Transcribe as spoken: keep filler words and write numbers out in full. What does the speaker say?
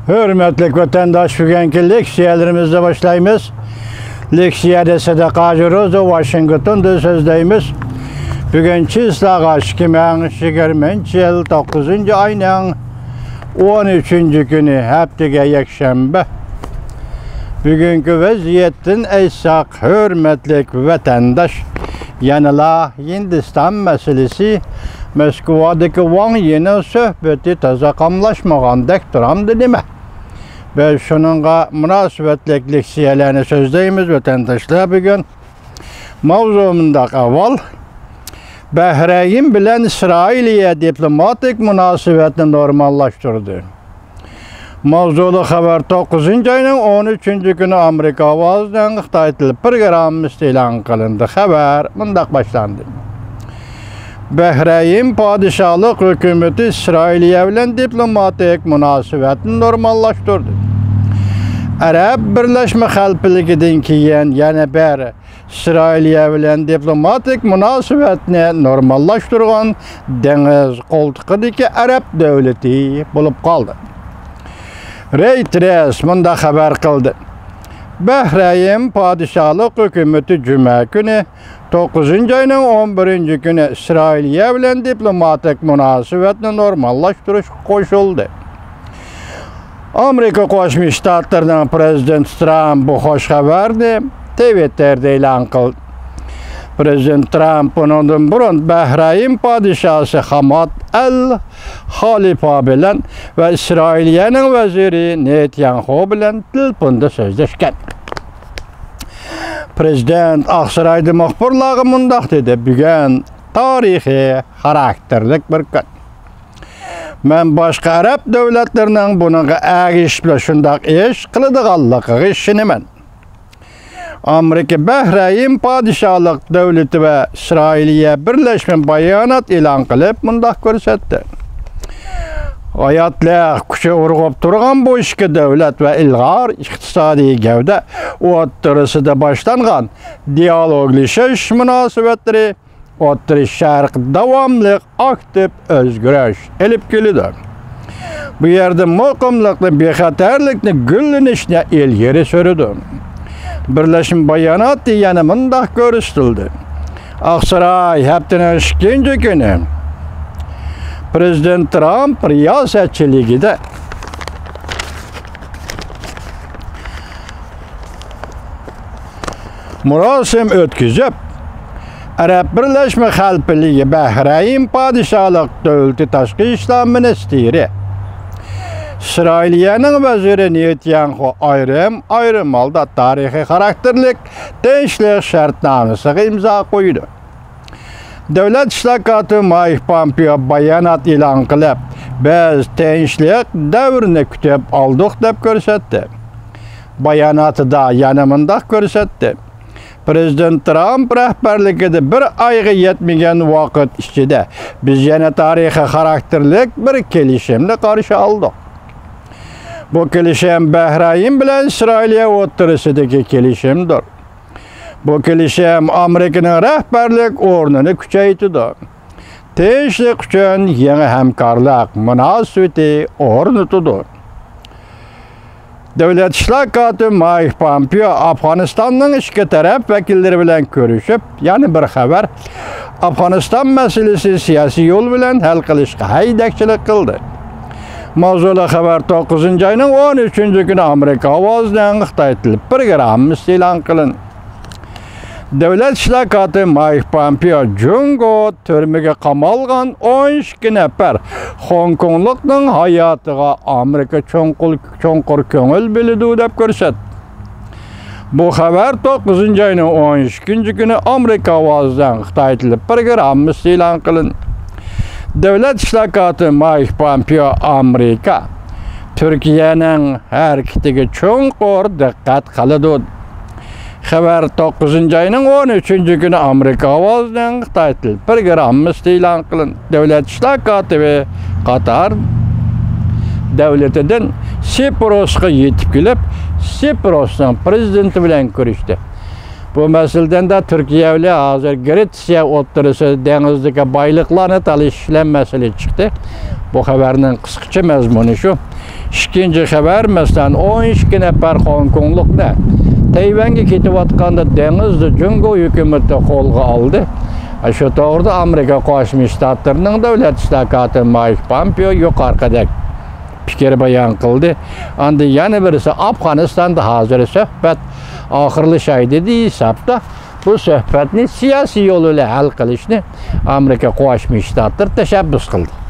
ھۆرمەتلىك ۋەتەنداش، بۈگۈنكى لېكسىيەلىرىمىزنى باشلايمىز. لېكسىيەدە سەدىقە ھاجى روزى، ۋاشىنگتوندىن سۆزلەيمىز. بۈگۈن چىسلاغا ئىككى مىڭ يىگىرمىنچى يىل توققۇزىنچى ئاينىڭ ئون ئۈچىنچى كۈنى، ھەپتىگە يەكشەنبە. بۈگۈنكى ۋەزىيەتتىن ئېيتساق، ھۆرمەتلىك ۋەتەنداش، يەنىلا ھىندىستان مەسىلىسى، مەسكۇۋادىكى ۋاڭ يىنىڭ سۆھبىتى تازا قاملاشمىغاندەك تۇرامدۇ نېمە؟ بىز شۇنىڭغا مۇناسىۋەتلىك لېكسىيەلەرنى سۆزلەيمىز، ۋەتەنداشلار. بۈگۈن ماۋزۇ مۇنداق ئەھۋال. بەھرەيىن بىلەن ئىسرائىلىيە دىپلوماتىك مۇناسىۋەتنى نورماللاشتۇردى. ماۋزۇلۇق خەۋەر توققۇزىنچى ئاينىڭ ئون ئۈچىنچى كۈنى ئامېرىكا ئاۋازىنىڭ خىتاي تىلى پروگراممىسىدا ئېلان قىلىندى. خەۋەر مۇنداق باشلاندى. بەھرەيىن پادىشاھلىق ھۆكۈمىتى ئىسرائىلىيە بىلەن دىپلوماتىك مۇناسىۋەتنى نورماللاشتۇردى. ئەرەب بىرلەشمە خەلىپىلىكىدىن كېيىن يەنە بىر ئىسرائىلىيە بىلەن دىپلوماتىك مۇناسىۋەتنى نورماللاشتۇرغان دېڭىز قولتۇقىدىكى ئەرەب دۆلىتى بولۇپ قالدى. رېيتېرس مۇنداق خەۋەر قىلدى. بەھرەيىن پادىشاھلىق ھۆكۈمىتى جۈمە كۈنى، توققۇزىنچى ئاينىڭ ئون بىرىنچى كۈنى ئىسرائىلىيە بىلەن دىپلوماتىك مۇناسىۋەتنى نورماللاشتۇرۇشقا قوشۇلدى. ئامېرىكا قوشما شتاتلىرىنىڭ پرېزىدېنتى ترامپ بۇ خۇش خەۋەرنى تىۋىتتېردا ئېلان قىلدى. پرېزىدېنت ترامپ بۇنىڭدىن بۇرۇن بەھرەيىن پادىشاھى خاماد ئەل خالىپا بىلەن ۋە ئىسرائىلىيەنىڭ ۋەزىرى نېتانياھۇ بىلەن تېلېفوندا سۆزلەشكەن. پرېزىدېنت ئاقسارايدا مۇخبىرلارغا مۇنداق دېدى: «بۈگۈن تارىخىي خاراكتېرلىك بىر كۈن. مەن باشقا ئەرەب دۆلەتلىرىنىڭ بۇنىڭغا ئەگىشىپلا شۇنداق ئىش قىلىدىغانلىقىغا ئىشىنىمەن.» ئامېرىكا بەھرەيىن پادىشاھلىق دۆلىتى ۋە ئىسرائىلىيە بىرلەشمە بايانات ئېلان قىلىپ مۇنداق كۆرسەتتى: «ھاياتلىق كۈچى ئۇرغۇپ تۇرغان بۇ ئىككى دۆلەت ۋە ئىلغار ئىقتىسادىي گەۋدە ئوتتۇرىسىدا باشلانغان دىئالوگلىشىش مۇناسىۋەتلىرى ئوتتۇرا شەرق داۋاملىق ئاكتىپ ئۆزگىرىش ئېلىپ كېلىدۇ. بۇ يەردە مۇقىملىقنى، بىخەتەرلىكنى، گۈللىنىشنى ئىلگىرى سۈرىدۇ.» بىرلەشمە باياناتتا يەنە مۇنداق كۆرسىتىلدى: ئاقساراي ھەپتىنىڭ ئىككىنچى كۈنى پرېزىدېنت ترامپ رىياسەتچىلىكىدە مۇراسىم ئۆتكۈزۈپ، ئەرەب بىرلەشمە خەلىپىلىكى بەھرەيىن پادىشاھلىق دۆلىتى تاشقى ئىشلار مىنىستىرى، ئىسرائىلىيەنىڭ ۋەزىرى نېتانياھۇ ئايرىم-ئايرىم ھالدا تارىخىي خاراكتېرلىك تىنچلىق شەرتنامىسىغا ئىمزا قويىدۇ. دۆلەت ئىشلار كاتىپى مايك پومپېئو بايانات ئېلان قىلىپ، «بىز تىنچلىق دەۋرىنى كۈتۈپ ئالدۇق» دەپ كۆرسەتتى. باياناتىدا يەنە مۇنداق كۆرسەتتى: «پرېزىدېنت ترامپ رەھبەرلىكىدە بىر ئايغا يەتمىگەن ۋاقىت ئىچىدە بىز يەنە تارىخىي خاراكتېرلىك بىر كېلىشىمنى قارشى ئالدۇق. بۇ كېلىشىم بەھرەيىن بىلەن ئىسرائىلىيە ئوتتۇرىسىدىكى كېلىشىمدۇر. بۇ كېلىشىم ئامېرىكىنىڭ رەھبەرلىك ئورنىنى كۈچەيتىدۇ، تىنچلىق ئۈچۈن يېڭى ھەمكارلىق مۇناسىۋىتى ئورنىتىدۇ.» دۆلەت ئىشلار كاتىپى مايك پومپېئو ئافغانىستاننىڭ ئىچكى تەرەپ ۋەكىللىرى بىلەن كۆرۈشۈپ، يەنە بىر خەۋەر، ئافغانىستان مەسىلىسى سىياسىي يول بىلەن ھەل قىلىشقا ھەيدەكچىلىك قىلدى. ماۋزۇلۇق خەۋەر توققۇزىنچى ئاينىڭ ئون ئۈچىنچى كۈنى ئامېرىكا ئاۋازىنىڭ خىتاي تىلى پروگراممىسىدا ئېلان قىلىندى. دۆلەت ئىشلار كاتىپى مايك پامپېئو جۇڭگو تۈرمىگە قامالغان ئون ئىككى نەپەر خوڭكوڭلۇقنىڭ ھاياتىغا ئامېرىكا چوڭقۇر، چوڭقۇر كۆڭۈل بۆلىدۇ دەپ كۆرسەتتى. بۇ خەۋەر توققۇزىنچى ئاينىڭ ئون ئىككىنچى كۈنى ئامېرىكا ئاۋازىنىڭ خىتاي تىلى پروگراممىسىدا ئېلان قىلىندى. دۆلەت ئىشلار كاتىپى مايك پامپېئو ئامېرىكا تۈركىيەنىڭ ھەرىكىتىگە چوڭقۇر دىققەت قىلىدۇ. خەۋەر توققۇزىنچى ئاينىڭ ئون ئۈچىنچى كۈنى ئامېرىكا ئاۋازىنىڭ خىتاي تىل پروگراممىسىدا ئېلان قىلىندى. دۆلەت ئىشلار كاتىپى قاتار دۆلىتىدىن سىپروسقا يېتىپ كېلىپ، سىپروسنىڭ پرېزىدېنتى بىلەن كۆرۈشتى. بۇ مەسىلىدىن تۈركىيە بىلەن ھازىر گرېتسىيە ئوتتۇرىسىدا دېڭىزدىكى بايلىقلارنى تالىشىش بىلەن مەسىلە چىقتى. بۇ خەۋەرنىڭ قىسقىچە مەزمۇنى شۇ. ئىككىنچى خەۋەر، مەسىلەن، ئون ئىككى نەپەر خوڭكوڭلۇقنى تەيۋەنگە كېتىۋاتقاندا دېڭىزدا جۇڭگو ھۆكۈمىتى قولغا ئالدى. شۇ توغرىدا ئامېرىكا قوشما شتاتلىرىنىڭ دۆلەت ئىشلار كاتىپى مايك پامپېئو يۇقىرىقىدەك پىكىر بايان قىلدى. ئاندىن يەنە بىرسى، ئافغانىستاندا ھازىر سۆھبەت ئاخىرلىشاي دېدى ھېسابتا. بۇ سۆھبەتنى سىياسىي يول بىلەن ھەل قىلىشنى ئامېرىكا قوشما شتاتلىرى تەشەببۇس قىلدى.